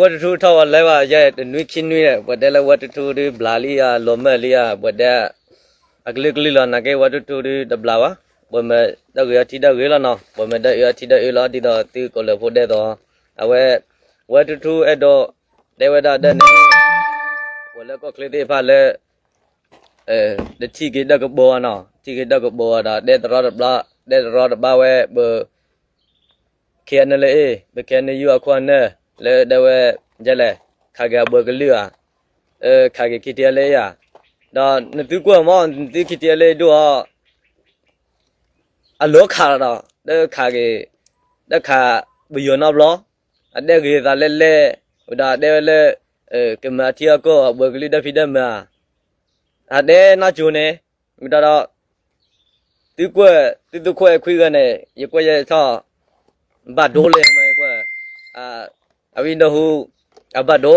ဝဲတထူထီၣ်ဝဲလဲၤဘၣ် ယဲတနွံခံနွံဒီး ပှၤတဲလၢဝဲတထူဒုးဘျးလံဧါ လီၤမၢ်လံဧါ ပှၤတဲ အကလုာ်ကလုာ်လီၤ နာ်က့ဝဲတထူဒုးတဘျးဘၣ်, ပှၤမၤဒီးဂ့ၤအီထံဒီးဂ့ၤလီၤနီၤ, ပှၤမၤဒီးအီထံဒီးအီလီၤ ဒ်သိးသုကိးလၢဖိဒဲးသိး, အဝဲ ဝဲတထူအဲၣ်ဒိး တဲဝဲဒၣ်ဒ်န့ၣ် ပှၤလၢကီၢ်ချၢသ့ၣ်တဖၣ်လၢ တထံၣ်က့ၤဒီးကဘီနီၤ, ထံၣ်က့ၤဒီးကဘီဒီး တဲတရီတဘါ, တဲတရီတဘါဝဲ ပ ခဲအံၤန့ၣ်လၢအ့ၣ် ပခဲအံၤန့ၣ်ယုၢ်အခိၣ်အနၢ် လၢဒၣ်ဝဲ ယဲလဲၣ် ခးက့ၤအဘၢကလုာ်ဧါ, ခးက့ၤခံထံအလၢအ့ၣ်ဧါ, ဒီးနသုကွၢ်မ့ၢ် နသုခံထံအလၢအ့ၣ်ဒိၣ်အီၤ အလီၤခးလီၤဒီး တခးက့ၤ တခးပယီၤနီတဘျီ, အတဲဂ့ၤသးလဲၣ်လဲၣ်, ဝဲဒၣ်တဲဝဲလၢ ကမၤအထံအကီၢ်အဘၢကလုာ်ဒီဖံဒီမၤ, အတဲနီၢ်ကၠိန့ၣ်, မ့ၢ်ဒီး သုကွၢ် သုသုခိၣ်အဲၣ်ခွံဂၤန့ၣ် ယကွၢ်ယဲထီၣ် ဘၣ်ဒိလဲၣ်မ့ၢ်ကွၢ် အဝံဒိဟူ အဘၣ်ဒိ,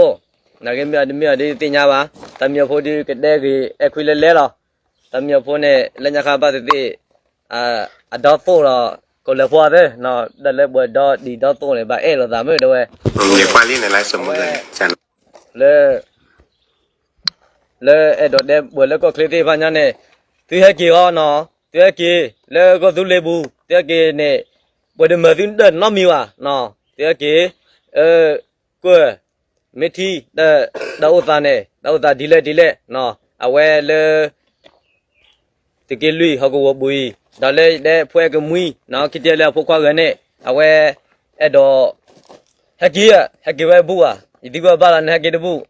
နာ်က့မ့ၢ်အီၤတမ့ၢ်အီၤဒ်သ့ၣ်ညါဘၣ်, သးမံအဖိဒုးကတဲဂ့ၤအဲၣ်ခွံလဲၣ်လဲၣ်လီၤ, သးမံအဖိန့ၣ် လၢညါခါဘၣ်သ့ၣ်သ့ၣ် အဒီသိၣ်ဒီး ကိးလၢဖိသ့ၣ် ဒီးလၢပှၤဒီဒံးဒီသိၣ်န့ၣ် ဘၣ်အဲၣ်လိာ်သးမ့ၢ်တဲဝဲ လၢ လၢအဲၣ်ဒိးတဲပှၤလၢကီၢ်ချၢသ့ၣ်တဖၣ်ညါန့ၣ်, သုဟဲက့ၤအီၤနီၤ, သုဟဲက့ၤ လၢကီၢ်သူလ့ၤပူၤ သုဟဲက့ၤန့ၣ်, ပှၤတမၤသုဒၣ်နီတမံၤဘၣ်နီၤ, သုဟဲက့ၤ ကွၢ် မ့ၢ်ထံ တၢ်အိၣ်သးန့ၣ် တၢ်အိၣ်သးဒ်လဲၣ်ဒ်လဲၣ်နီၤ, အဝဲလၢ သုးက့လွံၢ်ဟီၣ်ကဝီၤပူၤအံၤ ဒီးလၢယတဲဖှဲကမှံနီၤ ခံထံလၢအဖိခွါဂၤန့ၣ် အဝဲ အဲၣ်ဒိး ဟဲက့ၤဧါ ဟဲက့ၤဝဲဘူၣ်ဧါ, ယသံကွၢ်ဘၣ်လီၤ နဟဲက့ၤတဘူၣ်,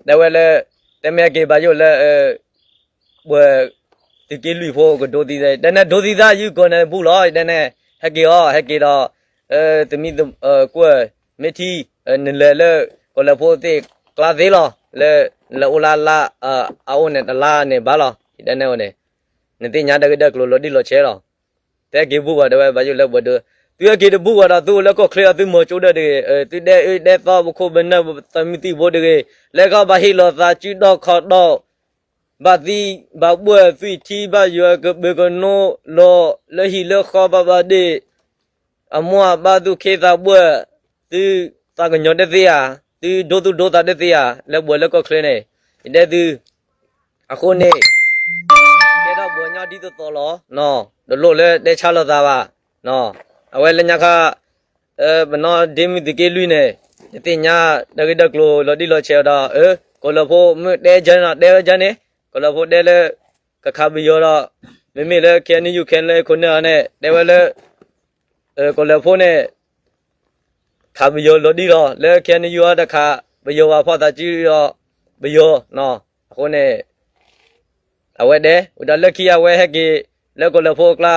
တဲဝဲလၢ တမ့ၢ်ဟဲက့ၤဘၣ်ယိၣ်လၢ ပှၤ သုးက့လွံၢ်ဖိကဒိသံသး တဲန့ၣ်ဒိသံသး ယုၢ်ကီၢ်န့ၣ်ဘူၣ်လီၤ တဲန့ၣ် ဟဲက့ၤအီၤ ဟဲက့ၤဒီး သမံသ ကွၢ် မ့ၢ်ထံ နလဲၤလၢ ကီၢ်လၢဖိသ့ၣ်ကျါသ့လီၤ လၢ နလဲၤအိၣ်လၢလါ အအိၣ်န့ၣ်တလါန့ၣ်ဘၣ်လီၤ တဲန့ၣ်န့ၣ် နသ့ၣ်ညါတၢ်ဂ့ၢ်တၢ်ကျိၤလီၤတံၢ်လီၤဆဲးလီၤ သုဟဲက့ၤဘူၣ်ဘၣ် တဲဝဲဘၣ်ယိၣ်လၢပှၤဒိ သုဟဲက့ၤတဘူၣ်ဘၣ်ဒီး သုအိၣ်လၢကီၢ်ချၢအသုမီၤကၠိဒၢတဂ့ၤ, သုဒဲအၢဒဲသီပခိၣ်ပနၢ်ပသမံသံၣ်ဖိတဂ့ၤ, လၢခီဘၣ်ဟ့ၣ်လီၤသးစုဒီၣ်ခီၣ်ဒီၣ်, ဘၣ်သံဘၣ်ဘှၢ်သွံၣ်ထံဘၣ်ယွၤကဘၢကနိလီၤလၢဟံၣ်လၢဃီဘၣ်ဘၣ်ဒ့ၣ်, အမိၢ်အပၢ်သူၣ်ခ့သးဘှၢ်, သုသးကညီၤတသ့ဧါ, သုဒိသူၣ်ဒိသးတသ့ဧါ, လၢပှၤလၢကီၢ်ချၢန့ၣ်, ယတဲသု အဃိန့ၣ် ကဲထီၣ်ပှၤကညီဒ်သိးသိးလီၤ, တလိၣ်လၢတဲဆါလိာ်သးဘၣ်, အဝဲလၢညါခါ ပနီၢ်ဒ့မုၢ်သုးက့လွံၢ်န့ၣ်, ယသ့ၣ်ညါတၢ်ဂ့ၢ်တၢ်ကျိၤလီၤတံၢ်လီၤဆဲးဒီး, ကီၢ်လၢဖိမ့ၢ်တဲကန့ၣ် တဲဝဲကန့ၣ်, ကီၢ်လၢဖိတဲလၢ ကခးပယီၤဒီး, မ့မ့ၢ်လၢ KNU KNLA ခိၣ်နၢ်အီၤန့ၣ် တဲဝဲလၢ ကီၢ်လၢဖိန့ၣ် ခးပယီၤလီၤတံၢ်လီၤ လၢ KNU အီၤတခးပယီၤဘၣ်ဖီၣ်သးစုဒီး ပယီၤ, အဃိန့ၣ် အဝဲတဲ ဝံၤဒီးလၢခံအဝဲဟဲက့ၤ လၢကီၢ်လၢဖိအကျါ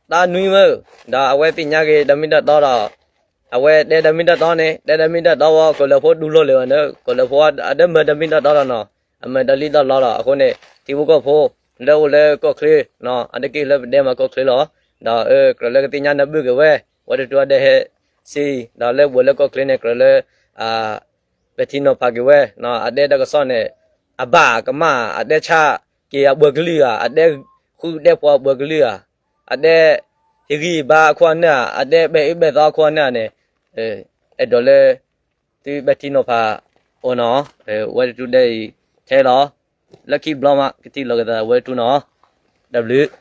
တၢ်နွံမၢ, ဒီးအဝဲသ့ၣ်ညါက့ၤဒီးမ့ၢ်တၢ်တီဒီး, အဝဲတဲဒီးမ့ၢ်တၢ်တီန့ၣ် တဲဒီးမ့ၢ်တၢ်တီဝဲ ကီၢ်လၢဖိတူၢ်လိာ်လၢၤဘၣ်န့ၣ် ကီၢ်လၢဖိအတမၤဒီးမ့ၢ်တၢ်တီဒီးနီၤ, အမၤဒီးလံဒီးလီဒီး အဃိန့ၣ် ထံဖိကီၢ်ဖိ လၢအိၣ်လၢကီၢ်ချၢ, အတက့ၢ်လၢပဒဲမၤကီၢ်ချၢလီၤ, ဒီးကြၢးလၢကသ့ၣ်ညါနၢ်ဘုၣ်က့ၤဝဲ, ဝဲတတူၢ်အဒဲဟဲ စံ, ဒီးလၢပှၤလၢကီၢ်ချၢန့ၣ် ကြၢးလၢ ပဲာ်ထံနီၤဖးက့ၤဝဲ, အတဲတၢ်ကစီၣ်န့ၣ် အဘၣ်ကမၣ် အတဲဆါက့ၤအပှၤကလုာ်ဧါ, အတဲဃုတဲဖိအပှၤကလုာ်ဧါ, အတဲ ဟ့ၣ်ဂံၢ်ဘါအခိၣ်အနၢ်ဧါ, အတဲပဲာ်အၢပဲာ်သီအခိၣ်အနၢ်န့ၣ်, အဲၣ်ဒိးလၢ သုပဲာ်ထံနီၤဖးအိၣ်နီၤ, ဝဲတတူၢ်ဒဲအံၤ ထဲလီၤ, လၢခံဘျီမး ကထံၣ်လိာ်က့ၤသးဝဲတတူၢ်နီၤ, တၢ်ဘျုး